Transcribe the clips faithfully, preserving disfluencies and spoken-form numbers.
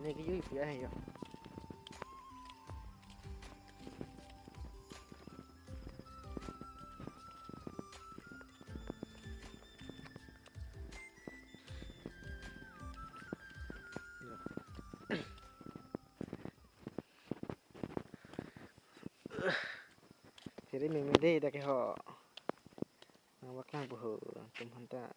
Ini ke yui pia he yo. Siri mimi dei dak ke ho. Nang bak lang buhu, tum hanta.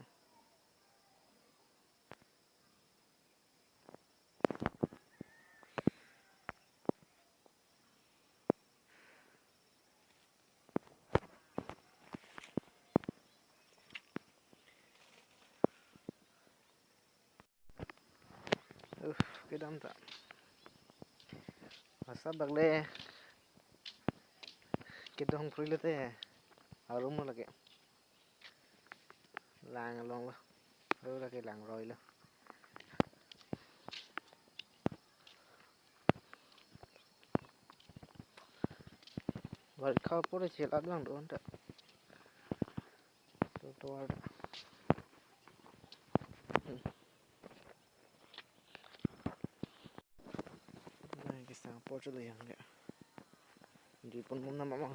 Uh, kedam ta. Masa bak le kedong prui le te. Arum lagi. Lang along lo. Lo lagi lang roi lo. Bari khapur chelat lang do anta. Tovar. Nai kisang apor chelo yang dia. Di pon mona mama.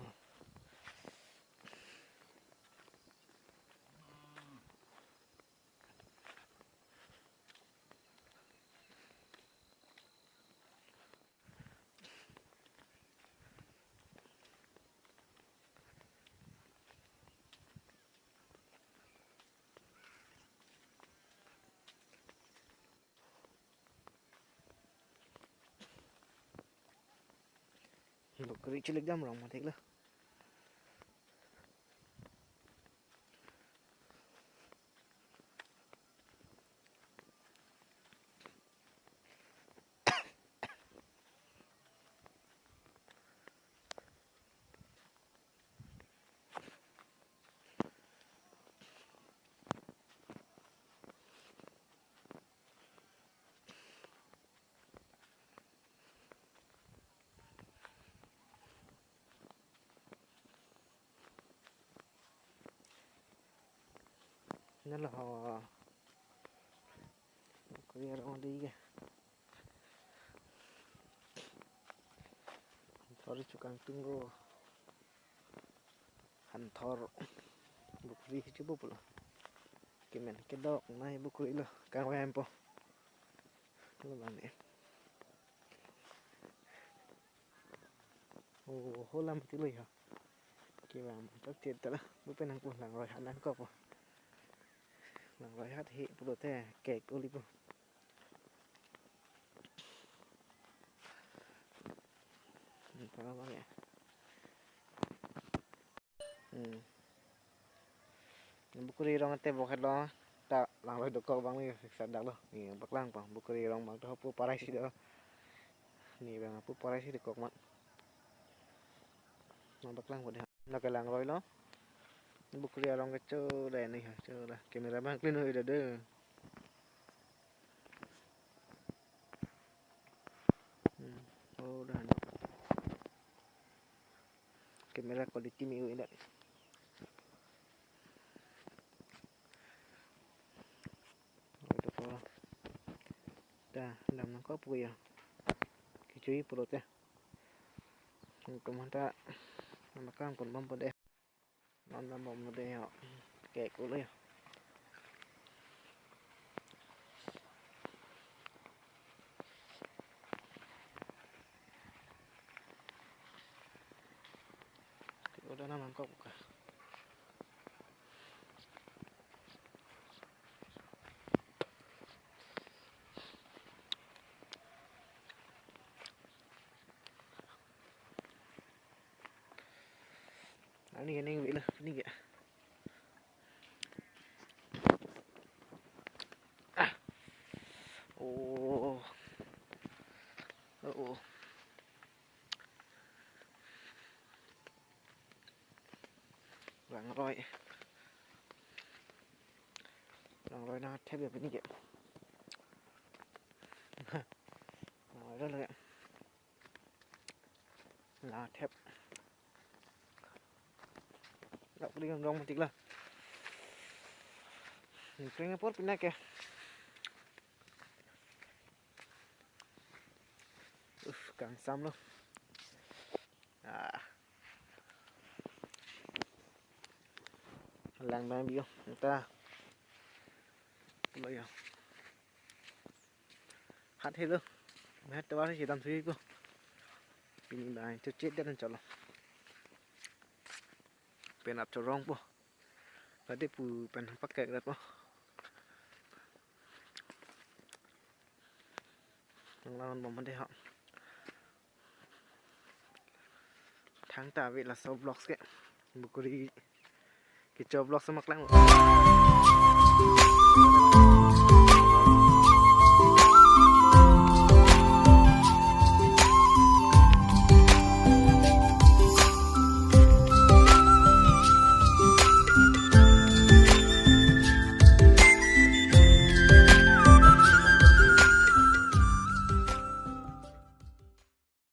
Bukri chilik dam rong matik lo. Nalo ho. Bukri arong dei ke. Sorry, chukang tunggu. Hanthor bukri hichu pulo. Kemen kedok nai bukri lo kangvai po. Lo bang ne. Oh, ho lam ti lo ya. Kevang tak ti ta la. Bu pen nangpo lang roi han nangkok po. Lang roi hat he pulote kek uli po. Hmm, parang bang ya. Hmm. Bukri rong te bokhet lo ta lang roi dokok bang ni sa dak lo. Ni bak lang pang bukri rong bang to pu parai si do. Ni bang pu parai si dokok mat. Nang bak lang po de. Nang ke lang roi lo. Bukri arong ke cho dai ni ha cho da. Camera bang clean hoi da de. Hmm. Oh, dah. Camera quality mi udah. Ito po. Dah, dam nangkok po ya. Kechui pulote. Tum hanta nang bak lang pon bom po de. Nang dam bom de ya. Kek uli ya. Udah nang nangkok ka. Ani ke ning vela, ning ke. Ah. Oh. Oh, oh. Lang roi. Lang roi nang thep ya pini ke. Lang roi lo ya. Lang thep. Dak puli rong matik la. Ni kring apor pina ke. Kangsam lo. Ah. Lang bang bio. Nta. Lo yo. Hat helo. Hat tovar si dam sui po. Pini bang chuchet dan cholo. Pen ap chorong po. Tadi pu pen pakek dat po. Nang lawan bom de ha. Thangta ave laso vlogs ke. Bukuri kecho vlogs mak lang.